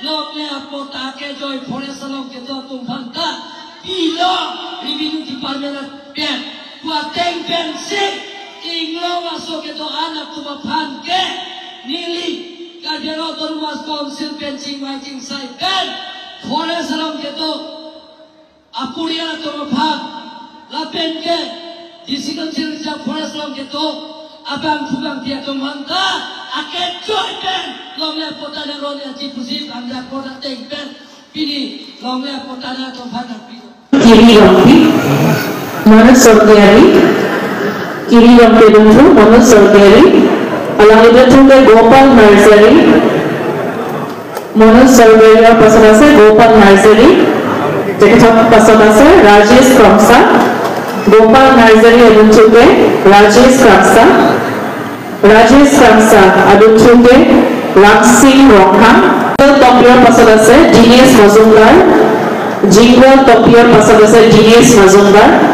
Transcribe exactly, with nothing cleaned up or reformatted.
Longle apatta kejoi forest along kedo atum aphan ta pilo revenue department pen pu ateng pensi inglong aso kedo-an atum aphan ke neli Karbi Anglong Autonomous Council pen chingvai chingsai pen forest along kedo aporial atum aphan lapen ke D C Council Reserve Forest along kedo abangphu bangphi atum aphan ta akejoi pen longle apatta nangronji pusi anjak kota ateng pen pini longle apatta nangtum aphan nangpi. Kiri Rongpi, Manoj Sorgiari, Kiri Rongpi Dungthu, Manoj Sorgiari, alangli dungthu ke Gopal Narzary, Manoj Sorgiari apasot ase Gopal Narzary, tekethok pasot ase Rajesh Krongsa, Gopal Narzary adungthu ke Rajesh Krongsa, Rajesh Krongsa adungthu ke Ramsing Ronghang, Tokbi apasot ase Dinesh Majumdar, Jingwa Tokbi apasot ase Dinesh Majumdar,